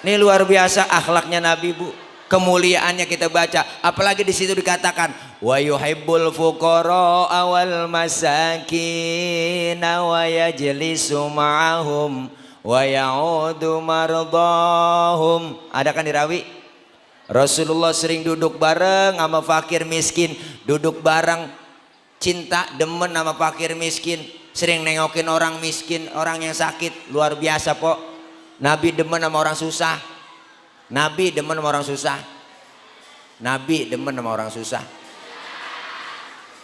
Ini luar biasa akhlaknya Nabi, Bu. Kemuliaannya kita baca. Apalagi di situ dikatakan wa yuhibbul fuqara wal masakin wa yajlisu ma'ahum wa ya'udu mardahum. Ada kan dirawi? Rasulullah sering duduk bareng sama fakir miskin, duduk bareng, cinta demen sama fakir miskin, sering nengokin orang miskin, orang yang sakit. Luar biasa, Pok. Nabi demen sama orang susah. Nabi demen sama orang susah. Nabi demen sama orang susah.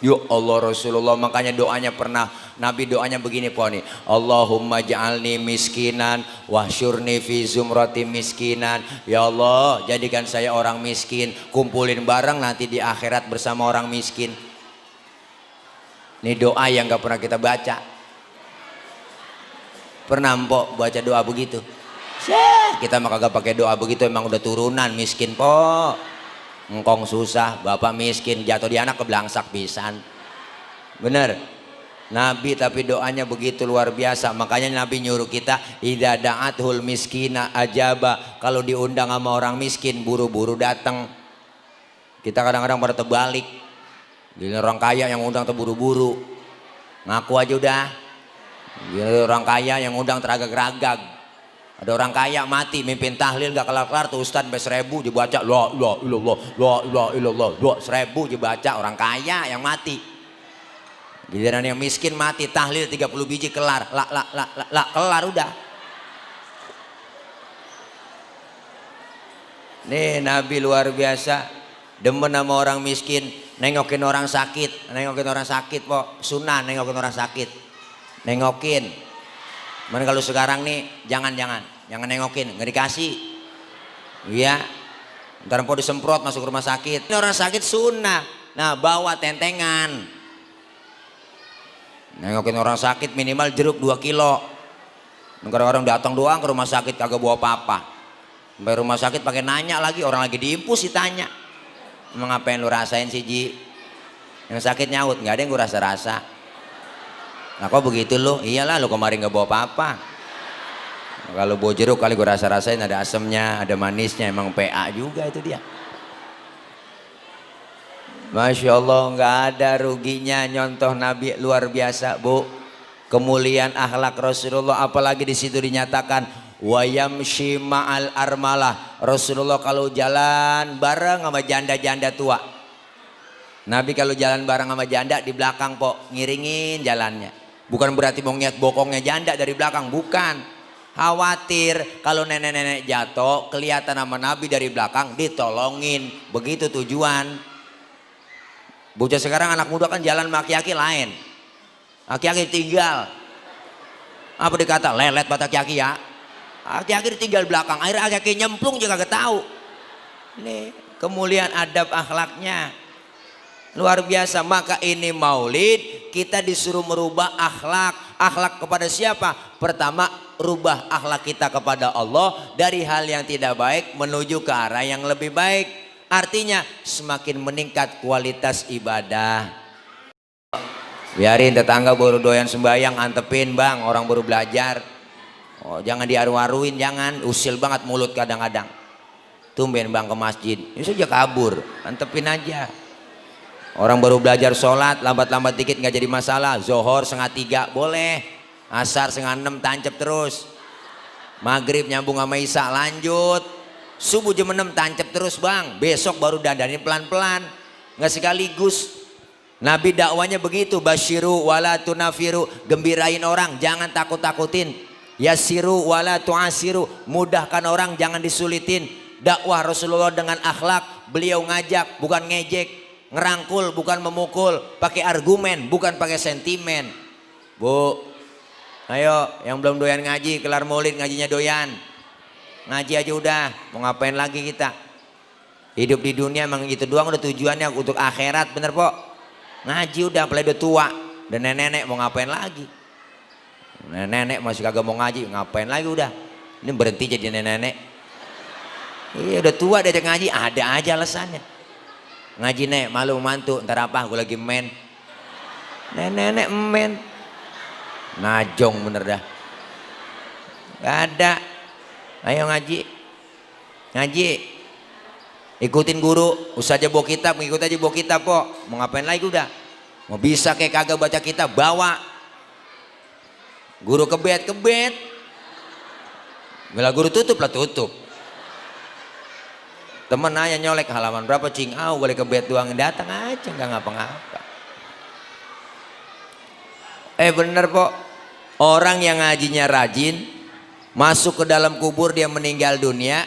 Ya Allah, Rasulullah makanya doanya pernah Nabi doanya begini, po nih. Allahumma ja'alni miskinan wahsyurni fi zumrati miskinan. Ya Allah, jadikan saya orang miskin, kumpulin bareng nanti di akhirat bersama orang miskin. Ini doa yang gak pernah kita baca. Pernah Mpok baca doa begitu? Kita mah kagak pakai doa begitu, emang udah turunan miskin, po. Engkong susah, bapak miskin, jatuh di anak keblangsak pisan. Bener. Nabi tapi doanya begitu luar biasa. Makanya Nabi nyuruh kita idza da'athul miskina ajaba. Kalau diundang sama orang miskin buru-buru datang. Kita kadang-kadang pada terbalik. Gini orang kaya yang undang terburu-buru. Ngaku aja udah. Gini orang kaya yang undang teragak-ragag. Ada orang kaya mati mimpin tahlil gak kelar-kelar tuh ustad sampai 1000 dibaca la ilaha illallah la ilaha illallah 1000 dibaca. Orang kaya yang mati. Giliran yang miskin mati tahlil 30 biji kelar la kelar udah. Nih Nabi luar biasa demen sama orang miskin, nengokin orang sakit, po. Sunnah nengokin orang sakit, nengokin. Mana kalau sekarang nih jangan nengokin, nggak dikasih. Iya, ntar mau disemprot masuk rumah sakit. Ini orang sakit sunnah. Nah bawa tentengan. Nengokin orang sakit minimal jeruk 2 kilo. Kadang-kadang datang doang ke rumah sakit kagak bawa apa-apa. Sampai rumah sakit pakai nanya lagi, orang lagi diimpus ditanya. Emang ngapain lu rasain sih Ji? Yang sakit nyaut, nggak ada yang gue rasa-rasa. Nah kok begitu lu? Iyalah lu kemarin nggak bawa apa-apa. Kalau bawa jeruk kali gue rasa-rasain ada asemnya, ada manisnya, emang PA juga itu dia. Masya Allah nggak ada ruginya nyontoh Nabi luar biasa, Bu. Kemuliaan akhlak Rasulullah, apalagi di situ dinyatakan wayamshi ma'al armalah. Rasulullah kalau jalan bareng sama janda-janda tua. Nabi kalau jalan bareng sama janda di belakang, po, ngiringin jalannya. Bukan berarti mau ngiat bokongnya janda dari belakang, bukan. Khawatir kalau nenek-nenek jatuh kelihatan sama Nabi dari belakang ditolongin. Begitu tujuan. Bocah sekarang anak muda kan jalan sama aki-aki lain. Aki-aki tinggal. Apa dikata lelet bata aki-aki ya? Aki-aki ditinggal belakang. Akhirnya aki-aki nyemplung juga gak tahu. Ini kemuliaan adab akhlaknya luar biasa. Maka ini maulid kita disuruh merubah akhlak. Akhlak kepada siapa? Pertama rubah akhlak kita kepada Allah dari hal yang tidak baik menuju ke arah yang lebih baik. Artinya semakin meningkat kualitas ibadah. Biarin tetangga baru doyan sembahyang antepin bang, orang baru belajar. Oh jangan diaru-aruin, jangan. Usil banget mulut kadang-kadang. Tumben bang ke masjid, ini saja kabur, antepin aja. Orang baru belajar sholat, lambat-lambat dikit nggak jadi masalah. Zohor 2:30 boleh, asar 5:30 tancap terus. Maghrib nyambung sama isya lanjut. Subuh jam 6 tancap terus bang. Besok baru dandanin pelan-pelan, nggak sekaligus. Nabi dakwanya begitu, basyiru wala tunafiru, gembirain orang, jangan takut-takutin. Yasiru wala tuasiru, mudahkan orang, jangan disulitin. Dakwah Rasulullah dengan akhlak, beliau ngajak bukan ngejek. Ngerangkul bukan memukul, pakai argumen bukan pakai sentimen. Bu, ayo yang belum doyan ngaji, kelar maulid ngajinya doyan. Ngaji aja udah, mau ngapain lagi kita? Hidup di dunia emang gitu doang udah tujuannya untuk akhirat, bener po? Ngaji udah, apalagi udah tua, udah nenek-nenek mau ngapain lagi? Nenek-nenek masih kagak mau ngaji, ngapain lagi udah? Ini berhenti jadi nenek-nenek. Iya udah tua diajak ngaji, ada aja alasannya. Ngaji nek malu mantu, ntar apa gue lagi men. Nenek men najong bener dah. Gak ada. Ayo ngaji. ngaji, ikutin guru, usah aja bawa kitab, ngikut aja bawa kitab kok. Mau ngapain lagi udah? Mau bisa kayak kagak baca kitab, bawa. Guru kebet, bila guru tutup lah tutup. Temen nanya nyolek halaman berapa cing, boleh kebet doang, datang aja nggak ngapa-ngapa. Bener kok, orang yang ngajinya rajin, masuk ke dalam kubur dia meninggal dunia,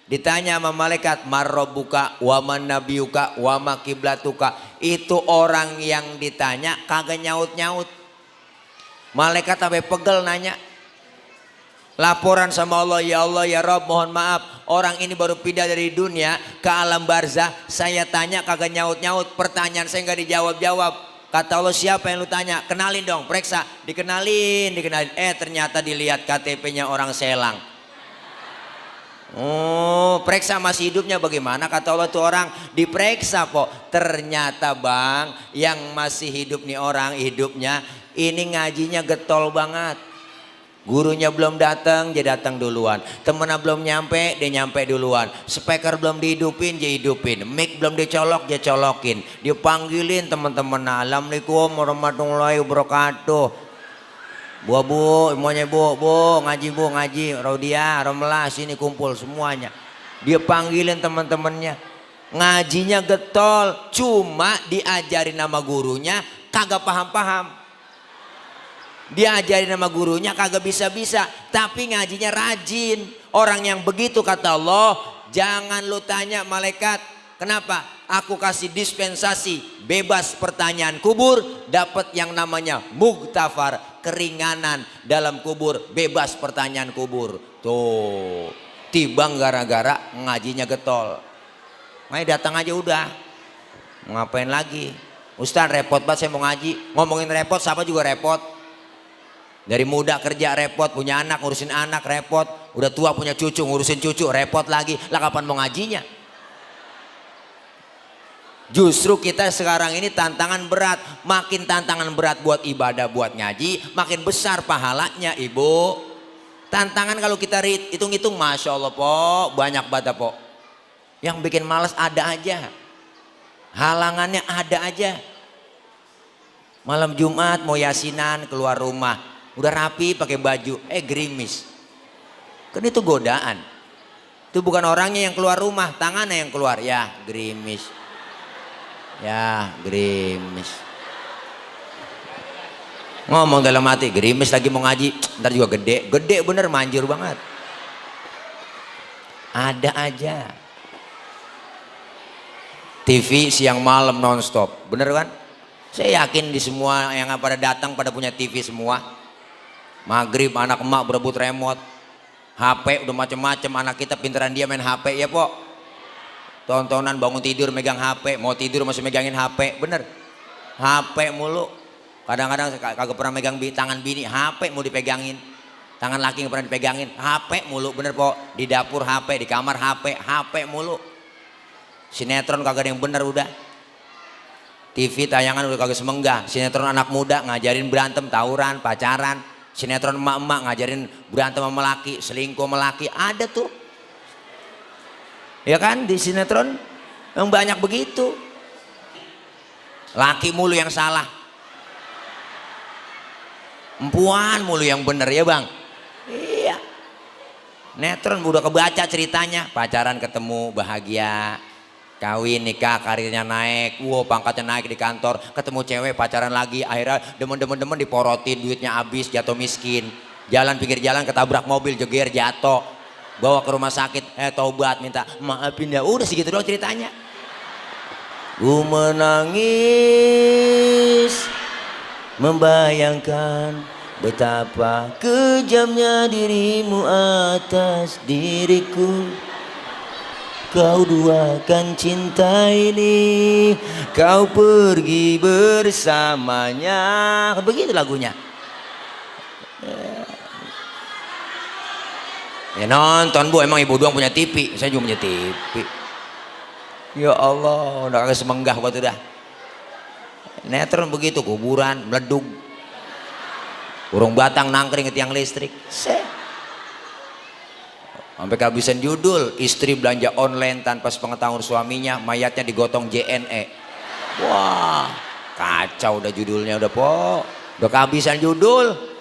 ditanya sama malaikat, marrobuka, waman nabiuka, wama kiblatuka. Itu orang yang ditanya kagak nyaut-nyaut. Malaikat sampai pegel nanya. Laporan sama Allah, ya Allah ya Rob, mohon maaf, orang ini baru pindah dari dunia ke alam barzah. Saya tanya kagak nyaut-nyaut, pertanyaan saya nggak dijawab-jawab. Kata Allah, siapa yang lu tanya? Kenalin dong, periksa. Dikenalin. Ternyata dilihat KTP-nya orang Selang. Oh, periksa masih hidupnya bagaimana? Kata Allah, tuh orang diperiksa kok. Ternyata bang, yang masih hidup nih orang hidupnya ini ngajinya getol banget. Gurunya belum datang, dia datang duluan. Temennya belum nyampe, dia nyampe duluan. Speaker belum dihidupin, dia hidupin. Mic belum dicolok, dia colokin. Dia panggilin teman-teman. Assalamualaikum warahmatullahi wabarakatuh. Bu, semuanya bu, ngaji. Raudia, Romlah, sini kumpul semuanya. Dia panggilin teman-temannya. Ngajinya getol, cuma diajarin nama gurunya kagak paham-paham. Dia ajarin nama gurunya kagak bisa-bisa, tapi ngajinya rajin. Orang yang begitu kata Allah, jangan lu tanya malaikat, kenapa? Aku kasih dispensasi bebas pertanyaan kubur, dapat yang namanya mugtafar, keringanan dalam kubur, bebas pertanyaan kubur. Tuh, tibang gara-gara ngajinya getol. Makanya datang aja udah. Ngapain lagi? Ustaz repot banget saya mau ngaji. Ngomongin repot, siapa juga repot. Dari muda kerja repot, punya anak ngurusin anak repot, udah tua punya cucu ngurusin cucu repot lagi. Lah kapan mau ngajinya? Justru kita sekarang ini tantangan berat, makin tantangan berat buat ibadah, buat ngaji, makin besar pahalanya ibu. Tantangan kalau kita hitung-hitung, masya Allah po, banyak banget po. Yang bikin males ada aja, halangannya ada aja. Malam Jumat mau yasinan keluar rumah. Udah rapi pakai baju, gerimis. Kan itu godaan. Itu bukan orangnya yang keluar rumah, tangannya yang keluar. Ya gerimis. Ngomong dalam hati, gerimis lagi mau ngaji, ntar juga gede. Gede bener, manjur banget. Ada aja. TV siang malam nonstop, bener kan? Saya yakin di semua yang pada datang pada punya TV semua. Maghrib anak emak berebut remote, HP udah macem-macem. Anak kita pinteran dia main HP ya po. Tontonan bangun tidur megang HP, mau tidur masih megangin HP, bener. HP mulu. Kadang-kadang kagak pernah megang tangan bini, HP mau dipegangin. Tangan laki nggak pernah dipegangin, HP mulu, bener po. Di dapur HP, di kamar HP mulu. Sinetron kagak ada yang bener udah. TV tayangan udah kagak semenggah. Sinetron anak muda ngajarin berantem, tawuran, pacaran. Sinetron emak-emak ngajarin berantem sama laki, selingkuh sama laki, ada tuh. Ya kan di sinetron yang banyak begitu. Laki mulu yang salah. Empuan mulu yang bener ya bang. Iya. Sinetron udah kebaca ceritanya, pacaran ketemu bahagia. Kawin, nikah, karirnya naik, pangkatnya naik di kantor, ketemu cewek, pacaran lagi, akhirnya demen diporotin, duitnya habis, jatuh miskin. Jalan pinggir jalan ketabrak mobil, jeger, jatuh. Bawa ke rumah sakit, taubat, minta maafin ya. Udah segitu doang ceritanya. Ku menangis, membayangkan betapa kejamnya dirimu atas diriku. Kau duakan cinta ini, kau pergi bersamanya. Begitu lagunya. Ya nonton bu, emang ibu doang punya TV, saya juga punya TV. Ya Allah, udah kagak semenggah buat udah. Netron begitu, kuburan, meledug. Burung batang nangkring ke tiang listrik. Sampai kehabisan judul, istri belanja online tanpa sepengetahuan suaminya, mayatnya digotong JNE. Wah, kacau udah judulnya udah udah kehabisan judul.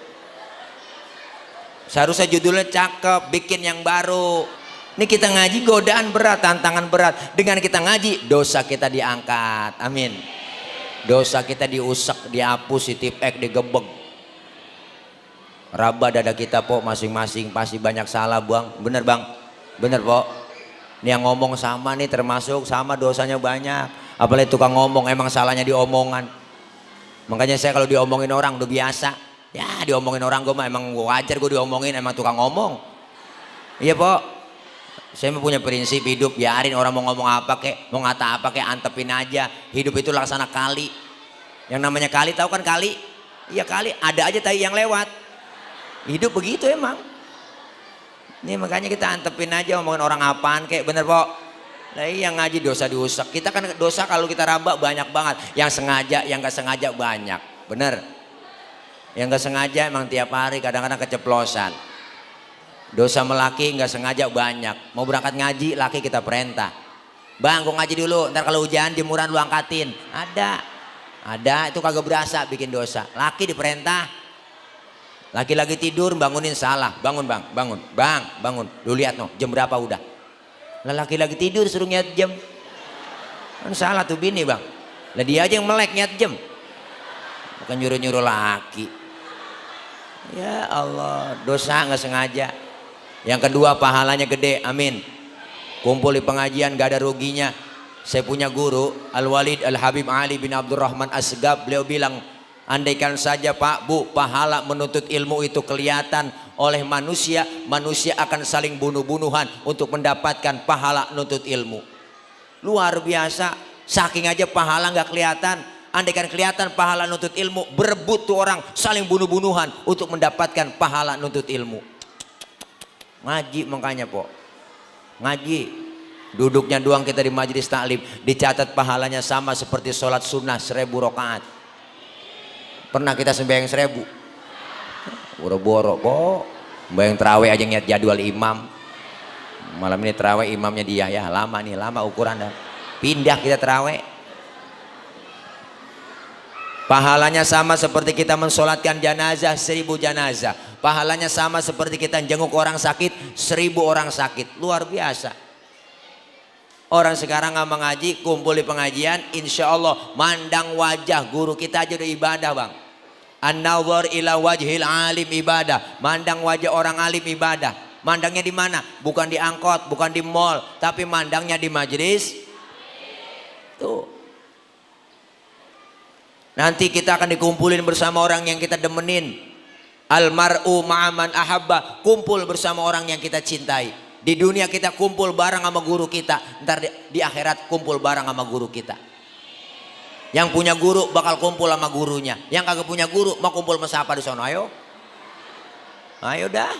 Seharusnya judulnya cakep, bikin yang baru. Ini kita ngaji godaan berat, tantangan berat. Dengan kita ngaji, dosa kita diangkat. Amin. Dosa kita diusek, dihapus, ditipek, digebek. Raba dada kita masing-masing pasti banyak salah bang. Bener bang? Bener Ini yang ngomong sama nih termasuk sama dosanya banyak. Apalagi tukang ngomong emang salahnya di omongan. Makanya saya kalau diomongin orang udah biasa. Ya diomongin orang gue mah emang wajar gue diomongin, emang tukang ngomong. Iya saya punya prinsip hidup, biarin orang mau ngomong apa kek, mau ngata apa kek, antepin aja. Hidup itu laksana kali. Yang namanya kali tahu kan kali? Iya kali, ada aja tai yang lewat. Hidup begitu emang. Ini makanya kita antepin aja ngomongin orang apaan kek, bener Nah yang ngaji dosa diusek. Kita kan dosa kalau kita raba banyak banget. Yang sengaja, yang gak sengaja banyak. Bener. Yang gak sengaja emang tiap hari kadang-kadang keceplosan. Dosa melaki gak sengaja banyak. Mau berangkat ngaji, laki kita perintah. Bang, gua ngaji dulu. Ntar kalau hujan jemuran lu angkatin. Ada itu kagak berasa bikin dosa. Laki diperintah. Laki lagi tidur bangunin salah. Bangun bang, bangun. Lu lihat jam berapa udah. Lah laki lagi tidur suruh ngiat jam. Kan salah tuh bini bang. Lah dia aja yang melek ngiat jam. Bukan nyuruh-nyuruh laki. Ya Allah, dosa nggak sengaja. Yang kedua pahalanya gede, amin. Kumpul di pengajian gak ada ruginya. Saya punya guru Al-Walid Al-Habib Ali bin Abdurrahman Asgab. Beliau bilang, andaikan saja Pak Bu pahala menuntut ilmu itu kelihatan oleh manusia, manusia akan saling bunuh-bunuhan untuk mendapatkan pahala menuntut ilmu. Luar biasa, saking aja pahala nggak kelihatan. Andaikan kelihatan pahala menuntut ilmu, berebut tuh orang saling bunuh-bunuhan untuk mendapatkan pahala menuntut ilmu. Ngaji makanya ngaji. Duduknya doang kita di majelis taklim, dicatat pahalanya sama seperti sholat sunnah 1000 rakaat. Pernah kita sembahyang 1000? Boro-boro sembahyang terawih aja ngeliat jadwal imam. Malam ini terawih imamnya dia, ya lama nih, lama ukuran dah. Pindah kita terawih. Pahalanya sama seperti kita mensolatkan jenazah 1000 jenazah. Pahalanya sama seperti kita jenguk orang sakit 1000 orang sakit. Luar biasa. Orang sekarang nggak mengaji, kumpul di pengajian, insya Allah mandang wajah guru kita aja udah ibadah bang. An-nawar ila wajhil alim ibadah. Mandang wajah orang alim ibadah. Mandangnya di mana? Bukan di angkot, bukan di mall, tapi mandangnya di majelis. Tuh. Nanti kita akan dikumpulin bersama orang yang kita demenin. Almar'u ma'aman ahabba. Kumpul bersama orang yang kita cintai. Di dunia kita kumpul bareng sama guru kita. Ntar di akhirat kumpul bareng sama guru kita. Yang punya guru bakal kumpul sama gurunya. Yang kagak punya guru mau kumpul sama siapa di sana? Ayo. Ayo dah.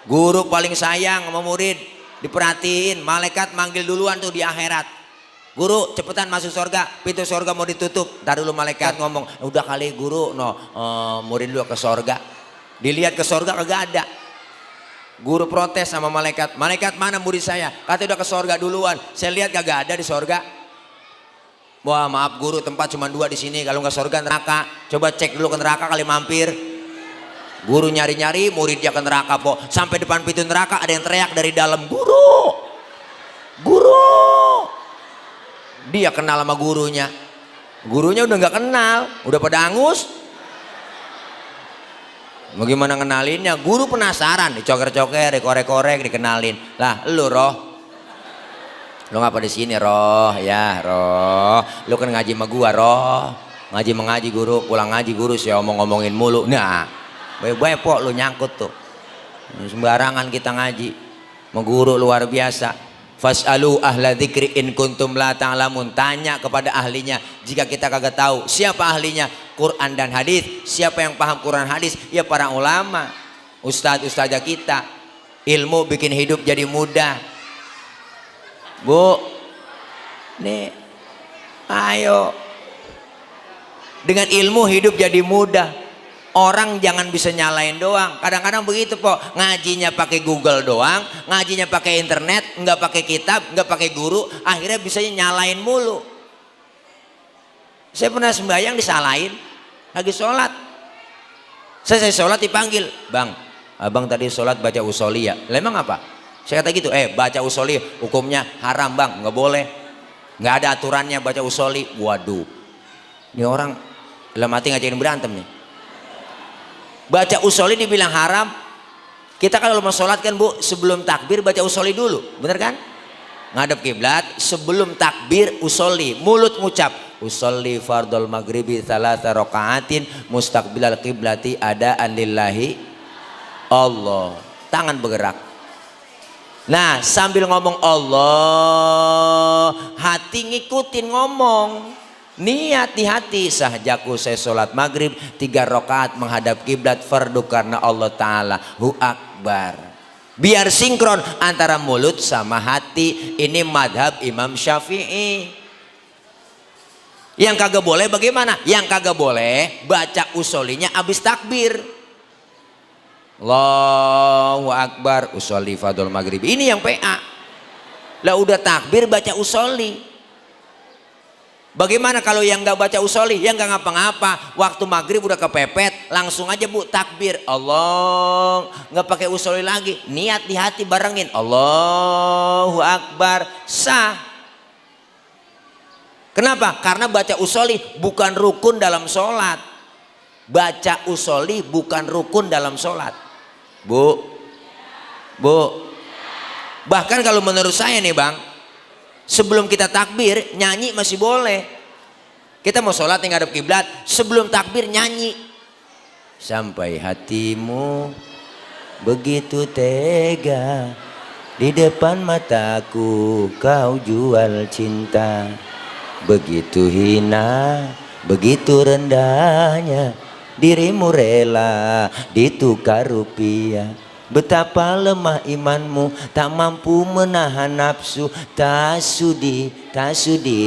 Guru paling sayang sama murid. Diperhatiin. Malaikat manggil duluan tuh di akhirat. Guru cepetan masuk surga. Pintu surga mau ditutup. Ntar dulu malaikat ngomong. Udah kali guru murid lu ke surga. Dilihat ke surga kagak ada. Guru protes sama malaikat. Malaikat mana murid saya? Katanya udah ke surga duluan. Saya lihat kagak ada di surga. Wah maaf guru, tempat cuma 2 di sini. Kalau nggak surga neraka. Coba cek dulu ke neraka kali mampir. Guru nyari-nyari, muridnya ke neraka Sampai depan pintu neraka ada yang teriak dari dalam, guru, guru. Dia kenal sama gurunya. Gurunya udah nggak kenal, udah pada angus. Bagaimana ngenalinnya? Guru penasaran, dicoker-coker, dikorek-korek, dikenalin. Lah, lu Roh, lu ngapa di sini Roh? Ya Roh, lu kan ngaji sama gua Roh. Ngaji guru, pulang ngaji guru sih ngomongin mulu. Nah, baik-baik lu nyangkut tuh. Sembarangan kita ngaji. Sama guru luar biasa. Fas'alu ahla dzikri in kuntum la ta'lamun. Tanya kepada ahlinya jika kita kagak tahu. Siapa ahlinya? Quran dan hadis. Siapa yang paham Quran hadis? Ya para ulama, ustadz-ustadzah kita. Ilmu bikin hidup jadi mudah. Bu, nih, ayo. Dengan ilmu hidup jadi mudah. Orang jangan bisa nyalain doang. Kadang-kadang begitu po, ngajinya pakai Google doang, ngajinya pakai internet, nggak pakai kitab, nggak pakai guru, akhirnya bisanya nyalain mulu. Saya pernah sembahyang disalahin, lagi sholat. Saya sholat dipanggil, bang, abang tadi sholat baca usoli ya? Lah emang apa? Saya kata gitu, baca usoli hukumnya haram bang, nggak boleh, nggak ada aturannya baca usoli. Waduh, ini orang dalam hati ngajakin berantem nih. Baca usoli dibilang haram. Kita kalau mau sholat kan bu, sebelum takbir baca usoli dulu, bener kan? Ngadep kiblat, sebelum takbir usoli, mulut ngucap usolli fardul maghribi thalatha rakaatin mustaqbilal qiblati adaan lillahi Allah. Tangan bergerak. Nah sambil ngomong Allah, hati ngikutin ngomong. Niat di hati, sahjaku saya sholat maghrib 3 rakaat menghadap kiblat fardu karena Allah Ta'ala hu akbar. Biar sinkron antara mulut sama hati. Ini madhab Imam Syafi'i. Yang kagak boleh bagaimana? Yang kagak boleh baca usolinya abis takbir. Allahu akbar usolli fardul maghrib. Ini yang PA. Lah udah takbir baca usoli. Bagaimana kalau yang nggak baca usoli, yang nggak ngapa-ngapa, waktu maghrib udah kepepet, langsung aja bu takbir, Allah, nggak pakai usoli lagi, niat di hati barengin, Allahu Akbar, sah. Kenapa? Karena baca usoli bukan rukun dalam sholat. Baca usoli bukan rukun dalam sholat, bu. Bahkan kalau menurut saya nih bang, sebelum kita takbir nyanyi masih boleh. Kita mau sholat yang ngadep kiblat, sebelum takbir nyanyi. Sampai hatimu begitu tega, di depan mataku kau jual cinta. Begitu hina, begitu rendahnya, dirimu rela ditukar rupiah. Betapa lemah imanmu, tak mampu menahan nafsu. Tak sudi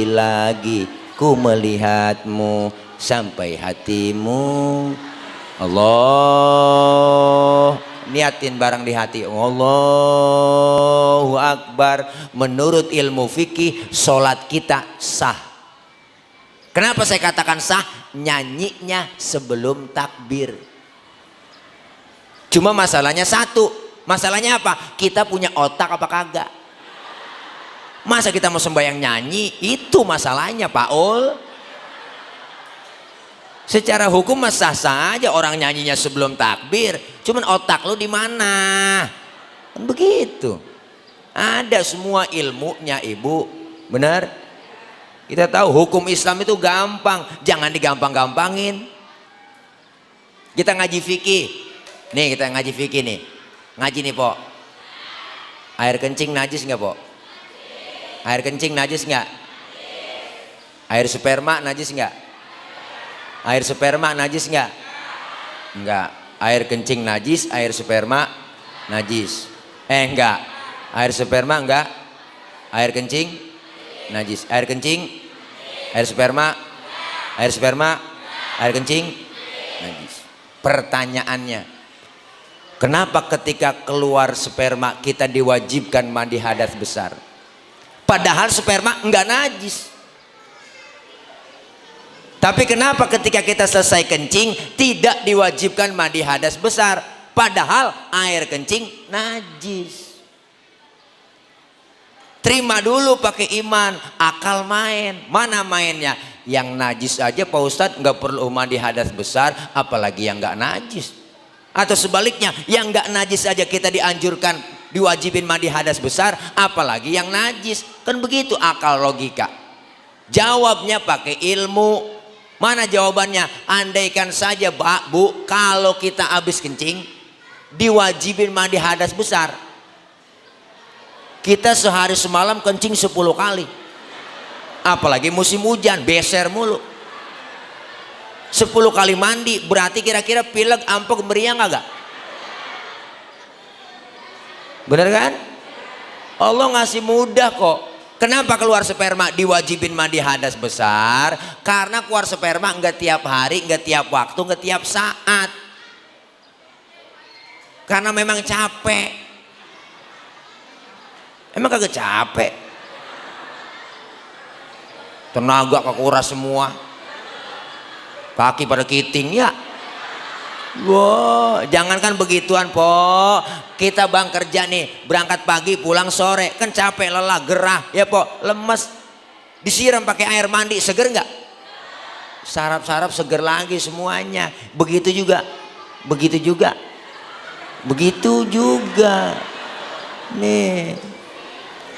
lagi ku melihatmu. Sampai hatimu Allah, niatin barang di hati, Allahu Akbar. Menurut ilmu fikih sholat kita sah. Kenapa saya katakan sah? Nyanyinya sebelum takbir. Cuma masalahnya satu, masalahnya apa? Kita punya otak apa kagak? Masa kita mau sembahyang nyanyi? Itu masalahnya Pak Ul. Secara hukum sah-sah aja orang nyanyinya sebelum takbir. Cuman otak lu di mana? Kan begitu. Ada semua ilmunya ibu, benar? Kita tahu hukum Islam itu gampang, jangan digampang-gampangin. Kita ngaji fikih. Nih kita ngaji fikih nih. Ngaji nih po. Air kencing najis nggak po? Air kencing najis nggak? Air sperma najis nggak? Air sperma najis nggak? Enggak. Air kencing najis, air sperma najis. Enggak. Air sperma enggak? Air kencing najis. Air kencing, air sperma, air kencing najis. Pertanyaannya, kenapa ketika keluar sperma kita diwajibkan mandi hadas besar? Padahal sperma enggak najis. Tapi kenapa ketika kita selesai kencing tidak diwajibkan mandi hadas besar? Padahal air kencing najis. Terima dulu pakai iman, akal main. Mana mainnya? Yang najis aja Pak Ustadz nggak perlu mandi hadas besar, apalagi yang nggak najis. Atau sebaliknya, yang nggak najis aja kita dianjurkan diwajibin mandi hadas besar, apalagi yang najis. Kan begitu akal logika. Jawabnya pakai ilmu. Mana jawabannya? Andaikan saja Pak Bu, kalau kita habis kencing diwajibin mandi hadas besar, kita sehari semalam kencing 10 kali. Apalagi musim hujan, beser mulu. 10 kali mandi berarti kira-kira pilek, ampok, meriang agak? Bener kan? Allah ngasih mudah kok. Kenapa keluar sperma diwajibin mandi hadas besar? Karena keluar sperma enggak tiap hari, enggak tiap waktu, enggak tiap saat. Karena memang capek. Emang kagak capek? Tenaga kekuras semua. Kaki pada kiting ya. Wow, jangankan begituan po, kita bang kerja nih, berangkat pagi pulang sore, kan capek, lelah, gerah ya po, lemes, disiram pakai air mandi, seger nggak? Sarap-sarap seger lagi semuanya. Begitu juga, begitu juga, begitu juga. Nih,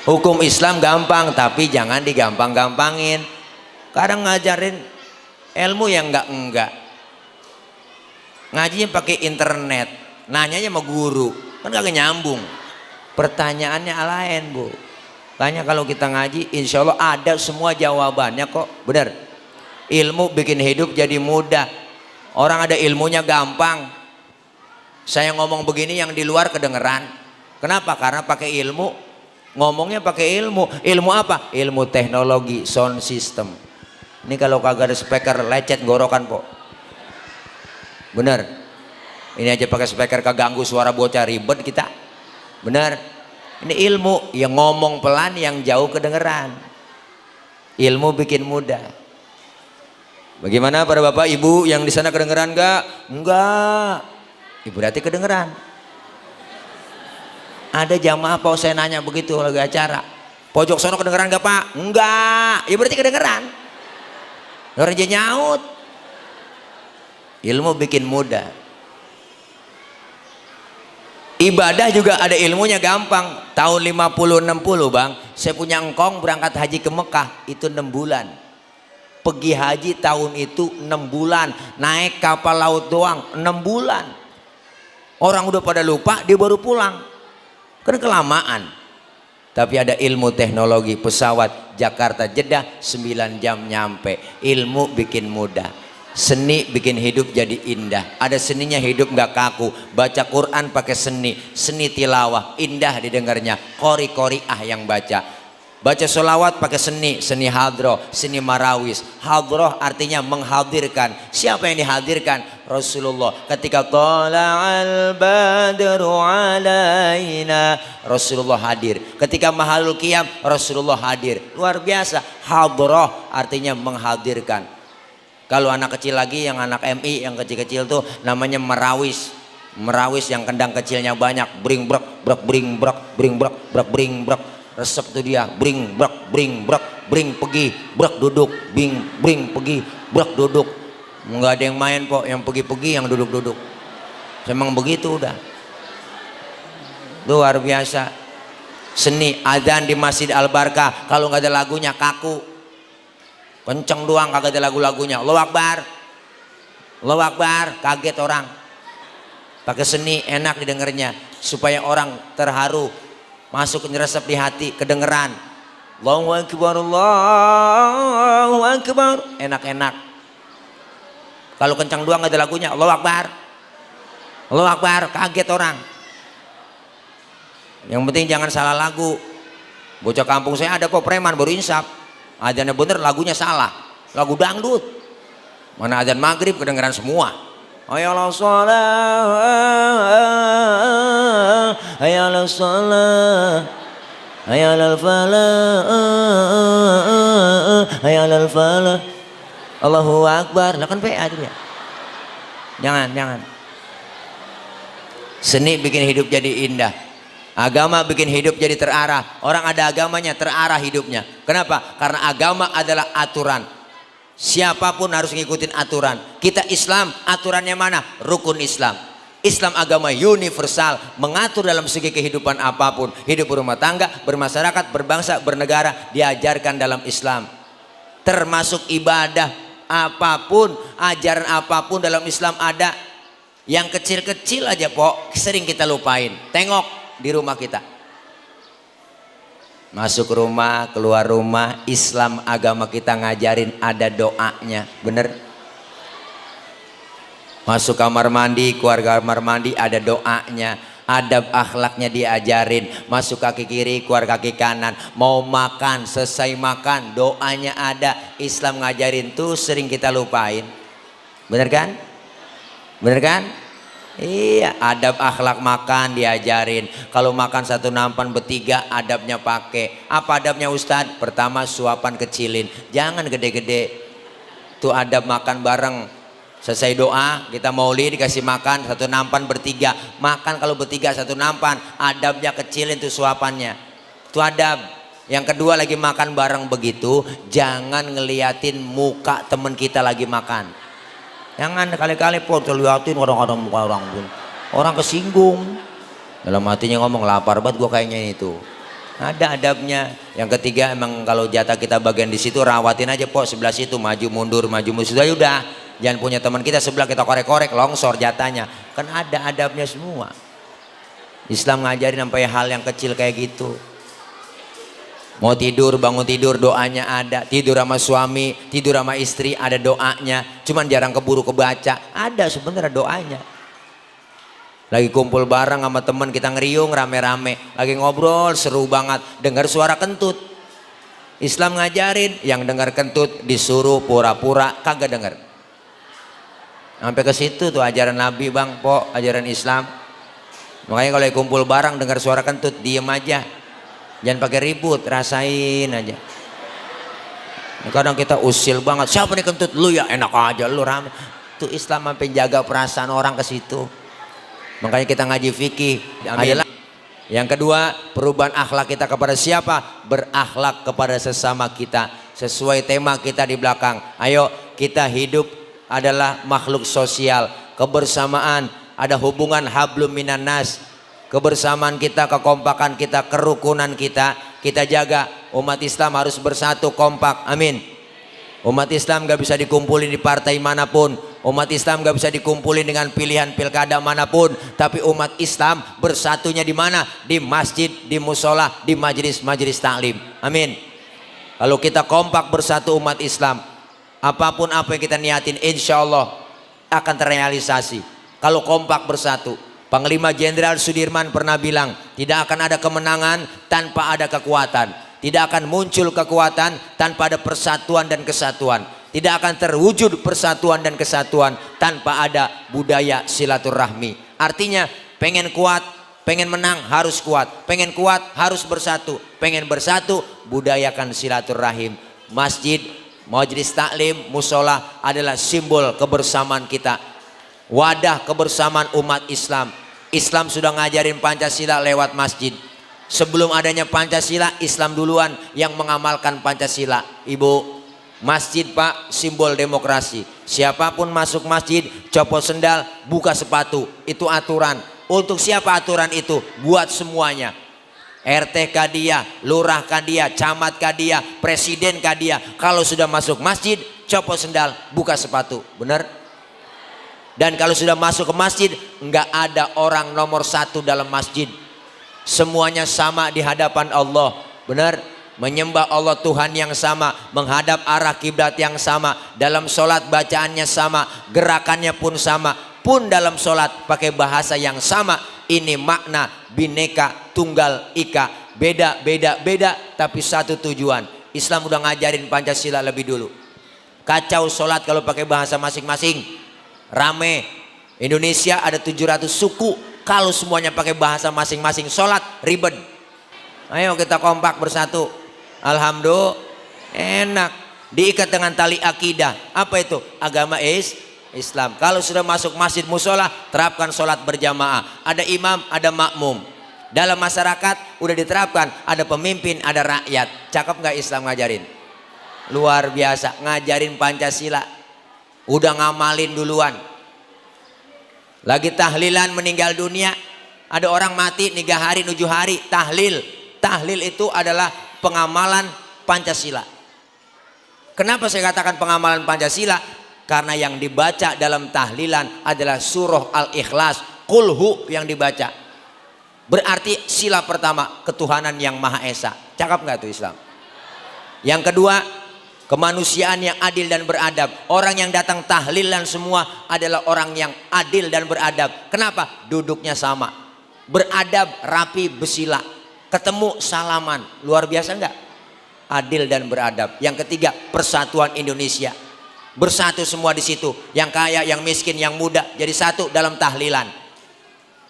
hukum Islam gampang, tapi jangan digampang-gampangin. Kadang ngajarin ilmu yang enggak. Ngajinya pakai internet, nanyanya sama guru, kan kagak nyambung. Pertanyaannya lain bu. Tanya kalau kita ngaji, insya Allah ada semua jawabannya kok, bener. Ilmu bikin hidup jadi mudah. Orang ada ilmunya gampang. Saya ngomong begini yang di luar kedengeran. Kenapa? Karena pakai ilmu. Ngomongnya pakai ilmu. Ilmu apa? Ilmu teknologi, sound system. Ini kalau kagak ada speaker lecet gorokan po. Bener, ini aja pakai speaker keganggu suara bocah, ribet kita. Bener, ini ilmu yang ngomong pelan yang jauh kedengeran. Ilmu bikin mudah. Bagaimana para bapak ibu yang di sana kedengeran enggak? Enggak. Ibu berarti kedengeran. Ada jamaah pak saya nanya begitu lagi acara. Pojok sono kedengeran enggak pak? Enggak. Ya berarti kedengeran. Orang aja nyaut. Ilmu bikin mudah. Ibadah juga ada ilmunya gampang. Tahun 50-60 bang, saya punya engkong berangkat haji ke Mekah, itu 6 bulan. Pergi haji tahun itu 6 bulan, naik kapal laut doang 6 bulan. Orang udah pada lupa, dia baru pulang. Kan kelamaan. Tapi ada ilmu teknologi, pesawat Jakarta Jeddah 9 jam nyampe. Ilmu bikin mudah. Seni bikin hidup jadi indah. Ada seninya hidup nggak kaku. Baca Quran pakai seni, seni tilawah, indah didengarnya. Qori-qori'ah yang baca. Baca sholawat pakai seni, seni hadroh, seni marawis. Hadroh artinya menghadirkan. Siapa yang dihadirkan? Rasulullah. Ketika tala'al badru alaina, Rasulullah hadir. Ketika mahalul qiyam, Rasulullah hadir. Luar biasa. Hadroh artinya menghadirkan. Kalau anak kecil lagi, yang anak MI yang kecil-kecil tuh namanya merawis. Merawis yang kendang kecilnya banyak. Bring brek brek bring brek bring brek brek bring brek. Resep tuh dia. Bring brek bring brek bring pergi brek duduk. Bring pergi brek duduk. Nggak ada yang main kok, yang pergi-pergi yang duduk-duduk. Memang begitu udah. Luar biasa. Seni adzan di Masjid Al Barkah, kalau nggak ada lagunya kaku. Kenceng doang kagak ada lagu-lagunya. Allahu Akbar, Allahu Akbar, kaget orang. Pakai seni enak didengarnya supaya orang terharu, masuk nyeresep di hati, kedengeran. Allahu Akbar, Allahu Akbar, enak-enak. Kalau kenceng doang gak ada lagunya, Allahu Akbar, Allahu Akbar, kaget orang. Yang penting jangan salah lagu. Bocah kampung saya ada kok preman baru insaf. Adzannya bener, lagunya salah, lagu dangdut. Mana adzan maghrib kedengeran semua. Hayalah sholat, hayalah sholat, hayalah falah, hayalah falah. Allahu Akbar. Lah kan PA itu ya. Jangan. Seni bikin hidup jadi indah. Agama bikin hidup jadi terarah. Orang ada agamanya terarah hidupnya. Kenapa? Karena agama adalah aturan. Siapapun harus ngikutin aturan. Kita Islam, aturannya mana? Rukun Islam. Islam agama universal, mengatur dalam segi kehidupan apapun. Hidup berumah tangga, bermasyarakat, berbangsa, bernegara, diajarkan dalam Islam. Termasuk ibadah apapun, ajaran apapun dalam Islam ada. Yang kecil-kecil aja pok, sering kita lupain. Tengok di rumah kita, masuk rumah, keluar rumah, Islam agama kita ngajarin ada doanya, bener. Masuk kamar mandi, keluar kamar mandi ada doanya, adab akhlaknya diajarin. Masuk kaki kiri, keluar kaki kanan, mau makan, selesai makan, doanya ada. Islam ngajarin tuh sering kita lupain, bener kan? Bener kan? Iya, adab akhlak makan diajarin. Kalau makan satu nampan bertiga, adabnya pakai. Apa adabnya Ustadz? Pertama, suapan kecilin, jangan gede-gede. Itu adab makan bareng. Selesai doa, kita maulid dikasih makan satu nampan bertiga. Makan kalau bertiga satu nampan, adabnya kecilin tuh suapannya. Itu adab. Yang kedua, lagi makan bareng begitu, jangan ngeliatin muka temen kita lagi makan. Jangan kali-kali po liatin orang-orang muka orang pun. Orang kesinggung. Dalam hatinya ngomong, lapar banget gua kayaknya itu. Ada adabnya. Yang ketiga, emang kalau jatah kita bagian di situ, rawatin aja po sebelah situ, maju mundur sudah udah. Jangan punya teman kita sebelah kita korek-korek, longsor jatahnya. Kan ada adabnya semua. Islam ngajarin sampai hal yang kecil kayak gitu. Mau tidur, bangun tidur, doanya ada. Tidur sama suami, tidur sama istri, ada doanya. Cuman jarang keburu kebaca. Ada sebenarnya doanya. Lagi kumpul bareng sama teman kita ngeriung rame-rame. Lagi ngobrol seru banget. Dengar suara kentut. Islam ngajarin yang dengar kentut disuruh pura-pura kagak dengar. Sampai ke situ tuh ajaran Nabi bang, po, ajaran Islam. Makanya kalau kumpul bareng dengar suara kentut, diem aja. Jangan pakai ribut, rasain aja. Kadang kita usil banget, siapa nih kentut? Lu ya, enak aja lu rame. Itu Islam sampai jaga perasaan orang ke situ. Makanya kita ngaji fikih. Adalah yang kedua, perubahan akhlak kita kepada siapa? Berakhlak kepada sesama kita. Sesuai tema kita di belakang. Ayo, kita hidup adalah makhluk sosial. Kebersamaan, ada hubungan hablum minan nas. Kebersamaan kita, kekompakan kita, kerukunan kita jaga. Umat Islam harus bersatu kompak, amin. Umat Islam gak bisa dikumpulin di partai manapun. Umat Islam gak bisa dikumpulin dengan pilihan pilkada manapun. Tapi umat Islam bersatunya di mana? Di masjid, di musola, di majelis-majelis taklim, amin. Kalau kita kompak bersatu umat Islam, apapun apa yang kita niatin insya Allah akan terrealisasi. Kalau kompak bersatu. Panglima Jenderal Sudirman pernah bilang, tidak akan ada kemenangan tanpa ada kekuatan. Tidak akan muncul kekuatan tanpa ada persatuan dan kesatuan. Tidak akan terwujud persatuan dan kesatuan tanpa ada budaya silaturahmi. Artinya pengen kuat, pengen menang harus kuat. Pengen kuat harus bersatu. Pengen bersatu budayakan silaturahim. Masjid, majelis taklim, musola adalah simbol kebersamaan kita. Wadah kebersamaan umat Islam. Islam sudah ngajarin Pancasila lewat masjid. Sebelum adanya Pancasila, Islam duluan yang mengamalkan Pancasila. Ibu, masjid pak simbol demokrasi. Siapapun masuk masjid, copot sendal, buka sepatu. Itu aturan. Untuk siapa aturan itu? Buat semuanya. RT kah dia, lurah kah dia, camat kah dia, presiden kah dia. Kalau sudah masuk masjid, copot sendal, buka sepatu. Benar? Dan kalau sudah masuk ke masjid, enggak ada orang nomor satu dalam masjid. Semuanya sama di hadapan Allah. Benar? Menyembah Allah Tuhan yang sama, menghadap arah kiblat yang sama, dalam sholat bacaannya sama, gerakannya pun sama, pun dalam sholat pakai bahasa yang sama. Ini makna bineka tunggal ika, beda tapi satu tujuan. Islam udah ngajarin Pancasila lebih dulu. Kacau sholat kalau pakai bahasa masing-masing. Rame. Indonesia ada 700 suku. Kalau semuanya pakai bahasa masing-masing sholat ribet. Ayo kita kompak bersatu. Alhamdulillah enak. Diikat dengan tali akidah. Apa itu? Agama Islam. Kalau sudah masuk masjid musola, terapkan sholat berjamaah. Ada imam, ada makmum. Dalam masyarakat udah diterapkan. Ada pemimpin, ada rakyat. Cakep nggak Islam ngajarin? Luar biasa. Ngajarin Pancasila. Udah ngamalin duluan. Lagi tahlilan meninggal dunia, ada orang mati 3 hari 7 hari tahlil. Tahlil itu adalah pengamalan Pancasila. Kenapa saya katakan pengamalan Pancasila? Karena yang dibaca dalam tahlilan adalah surah Al-Ikhlas, kulhu yang dibaca. Berarti sila pertama ketuhanan yang Maha Esa. Cakap nggak tuh Islam? Yang kedua, kemanusiaan yang adil dan beradab. Orang yang datang tahlilan semua adalah orang yang adil dan beradab. Kenapa? Duduknya sama, beradab, rapi, besila, ketemu salaman. Luar biasa enggak? Adil dan beradab. Yang ketiga, persatuan Indonesia. Bersatu semua di situ. Yang kaya, yang miskin, yang muda jadi satu dalam tahlilan.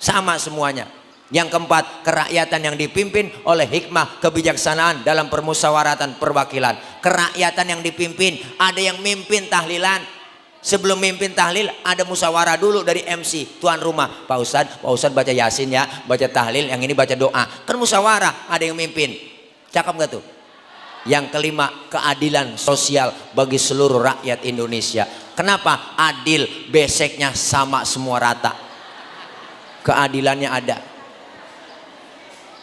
sama semuanya. Yang keempat, kerakyatan yang dipimpin oleh hikmah kebijaksanaan dalam permusyawaratan perwakilan. Kerakyatan yang dipimpin, ada yang mimpin tahlilan. Sebelum mimpin tahlil ada musyawarah dulu dari MC, tuan rumah. Pak Ustadz baca Yasin ya, baca tahlil, yang ini baca doa. Kan musyawarah, ada yang mimpin. Cakep gak tuh? Yang kelima, keadilan sosial bagi seluruh rakyat Indonesia. Kenapa? Adil, beseknya sama semua rata. Keadilannya ada.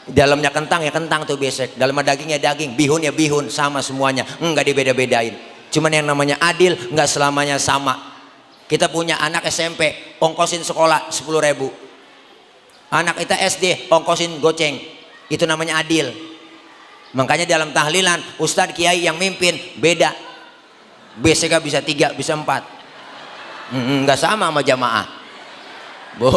Dalamnya kentang ya kentang tuh besek, dalamnya dagingnya daging, bihun ya bihun, sama semuanya, enggak dibeda-bedain. Cuman yang namanya adil enggak selamanya sama. Kita punya anak SMP, ongkosin sekolah 10.000. Anak kita SD, ongkosin goceng. Itu namanya adil. Makanya dalam tahlilan, ustadz kiai yang mimpin beda. Beseknya bisa 3, bisa 4. Enggak sama jamaah. Bu,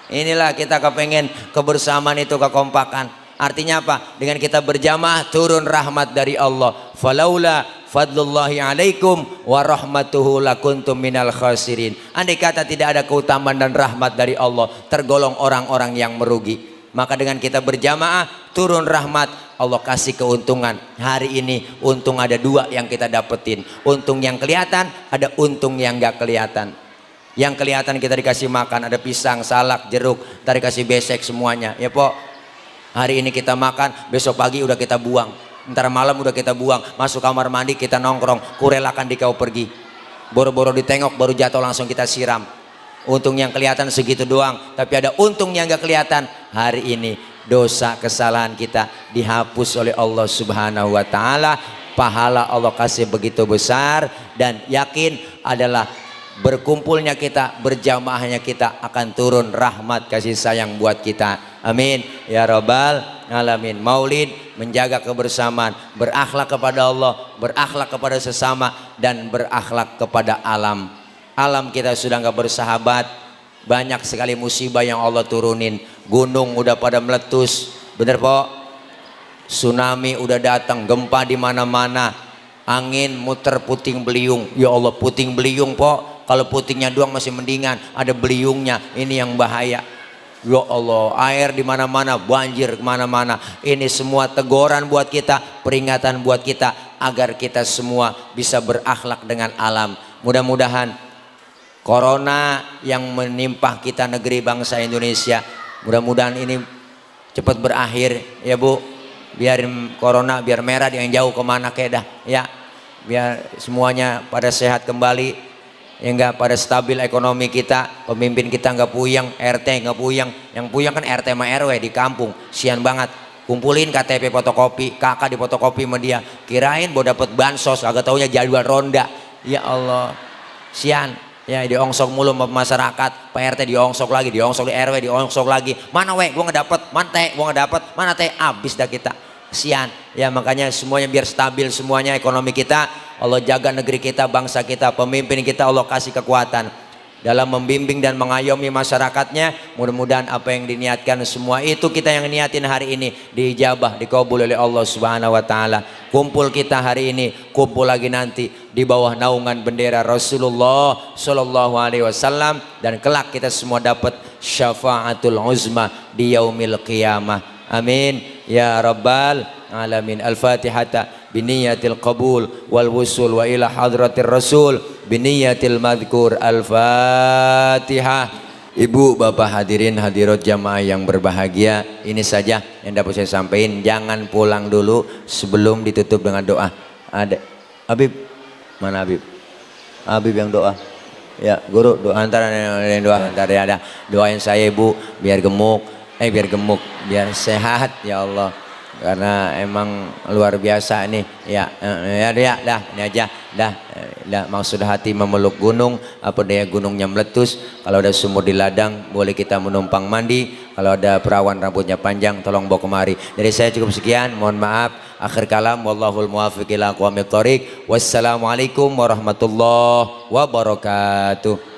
inilah kita kepengen kebersamaan itu, kekompakan. Artinya apa? Dengan kita berjamaah turun rahmat dari Allah. Falaula fadlullahi alaikum wa rahmatuhu lakuntum minal khasirin. Andai kata tidak ada keutamaan dan rahmat dari Allah, tergolong orang-orang yang merugi. Maka dengan kita berjamaah turun rahmat, Allah kasih keuntungan. Hari ini untung ada 2 yang kita dapetin. Untung yang kelihatan, ada untung yang gak kelihatan. Yang kelihatan kita dikasih makan, ada pisang, salak, jeruk, kita dikasih besek semuanya. Ya Pok, hari ini kita makan, besok pagi udah kita buang, ntar malam udah kita buang, masuk kamar mandi kita nongkrong, kurelakan di kau pergi. Boro-boro ditengok baru jatuh langsung kita siram. Untung yang kelihatan segitu doang, tapi ada untung yang gak kelihatan. Hari ini dosa kesalahan kita dihapus oleh Allah Subhanahu wa Ta'ala. Pahala Allah kasih begitu besar, dan yakin adalah berkumpulnya kita, berjamaahnya kita akan turun rahmat kasih sayang buat kita. Amin ya rabbal alamin. Maulid menjaga kebersamaan, berakhlak kepada Allah, berakhlak kepada sesama, dan berakhlak kepada alam. Alam kita sudah nggak bersahabat, banyak sekali musibah yang Allah turunin. Gunung udah pada meletus, bener Pok? Tsunami udah datang, gempa di mana-mana, angin muter puting beliung. Ya Allah, puting beliung Pok. Kalau putingnya doang masih mendingan, ada beliungnya, ini yang bahaya. Ya Allah, air di mana-mana, banjir kemana-mana. Ini semua teguran buat kita, peringatan buat kita, agar kita semua bisa berakhlak dengan alam. Mudah-mudahan corona yang menimpa kita negeri bangsa Indonesia, mudah-mudahan ini cepat berakhir ya Bu. Biarin corona, biar merah yang jauh kemana kayak dah ya. Biar semuanya pada sehat kembali. Ya enggak, pada stabil ekonomi kita, pemimpin kita enggak puyeng, RT enggak puyeng. Yang puyeng kan RT sama RW di kampung, sian banget. Kumpulin KTP fotokopi, kakak di fotokopi sama dia, kirain mau dapat bansos, agak taunya jadwal ronda. Ya Allah, sian. Ya diongsok mulu sama masyarakat, Pak RT diongsok lagi, diongsok di RW, diongsok lagi. Mana we, gua nggak dapet, mana teh, gua nggak dapet, mana teh, abis dah kita. Sian. Ya makanya semuanya biar stabil semuanya ekonomi kita. Allah jaga negeri kita, bangsa kita, pemimpin kita Allah kasih kekuatan dalam membimbing dan mengayomi masyarakatnya. Mudah-mudahan apa yang diniatkan semua itu kita yang niatin hari ini diijabah, dikabul oleh Allah Subhanahu wa Ta'ala. Kumpul kita hari ini, kumpul lagi nanti di bawah naungan bendera Rasulullah Sallallahu Alaihi Wasallam, dan kelak kita semua dapat syafaatul uzma di yaumil qiyamah. Amin ya rabbal alamin. Al-Fatihata biniyatil qabul wal wusul wa ila hadratir rasul biniyatil madhkur. Al-Fatihah. Ibu bapak hadirin hadirat jamaah yang berbahagia, ini saja yang dapat saya sampaikan. Jangan pulang dulu sebelum ditutup dengan doa. Ada Habib, mana Habib? Habib yang doa. Ya guru, doa antara yang doa antara ada doain saya ibu biar gemuk, biar sehat ya Allah, karena emang luar biasa nih ya. Dah ini aja dah maksud hati memeluk gunung, apa daya gunungnya meletus. Kalau ada sumur di ladang boleh kita menumpang mandi, kalau ada perawan rambutnya panjang tolong bawa kemari. Dari saya cukup sekian, mohon maaf. Akhir kalam, wallahul muwaffiq ila aqwamit thoriq. Wassalamualaikum warahmatullahi wabarakatuh.